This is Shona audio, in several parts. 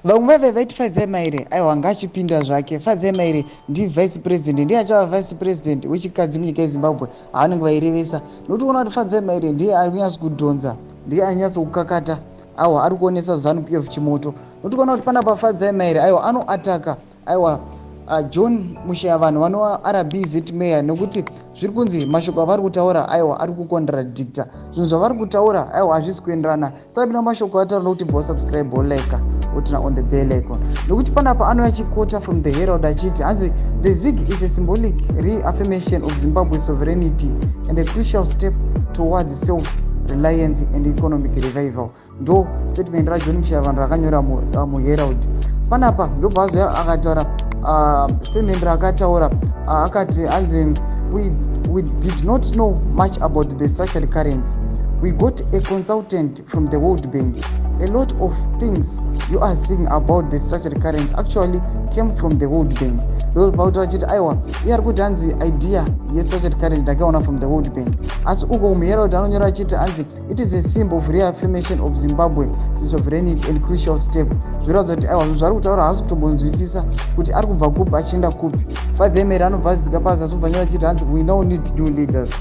Vamwe vaive vaiti Fadzai Maire, aiwa, ngaachipinda zvake. Fadzai Maire ndivice president, ndiye achava vice president wechikadzi munyika yeZimbabwe. Havanenge vairevesa, nokuti kuona kuti Fadzai Maire ndiye ari kunyatso kudhonza, ndiye anyatso kukakata. Aiwa, ari kuonesa ZANU PF chimoto, nokuti kuona kuti panapa Fadzai Maire, aiwa, anoataka, aiwa, John Mushayavanhu vanova RBZ mayor, nekuti zviri kunzi mashoko avari kutaura, aiwa, ari kucontradicta. Zvinhu zvavari kutaura, aiwa, hazvisi kuenderana. Saka pina mashoko ataura, nokuti bva subscribe, wolike, woturn on the bell icon, nokuti panapa anouya achiquota from The Herald achiti hanzi, "The ZiG is a symbolic reaffirmation of Zimbabwe sovereignty and a crucial step towards self reliance and economic revival." Ndo statement raJohn Mushayavanhu rakanyora muHerald. Panapa ndobva azoya akataura statement raakataura, akati hanzi, We did not know much about the structured currency. We got a consultant from the World Bank. A lot of things you are seeing about the structured currency actually came from the World Bank." Ndobva achiti, aiwa, iye ari kuti hanzi idea yestructured currency ndakaona from the World Bank, asi uko muHerald anonyora achiti hanzi, "It is a symbol of reaffirmation of Zimbabwe sovereignty and crucial step." Zviratidza kuti, aiwa, zvinhu zvaari kutaura haasi kutombonzwisisa kuti ari kubva kupi achienda kupi. Fadzai Maire anobva azidzika pasi, asi kubva nyora achiti hanzi, "We now need new leaders."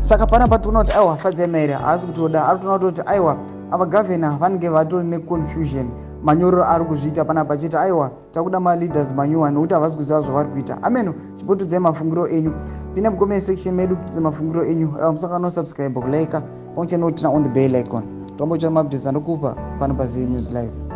Saka panapa tiona kuti, aiwa, Fadzai Maire haasi kutoda, ari kutoona kutoti, aiwa, ava gavhena vanenge vatori neconfusion. Manyorero ari kuzviita panapa achiti, aiwa, takuda maleaders manyuwa, nokuti havasi kuziva zvavari kuita. Ameno, chipotudzai mafungiro enyu, pinda mucomment section medu, tize mafungiro enyu. Musangano subscribe, kulike, pamwe chete nokuturn on the bell icon. Tombochera maupdates andokupa pano paZii News Live.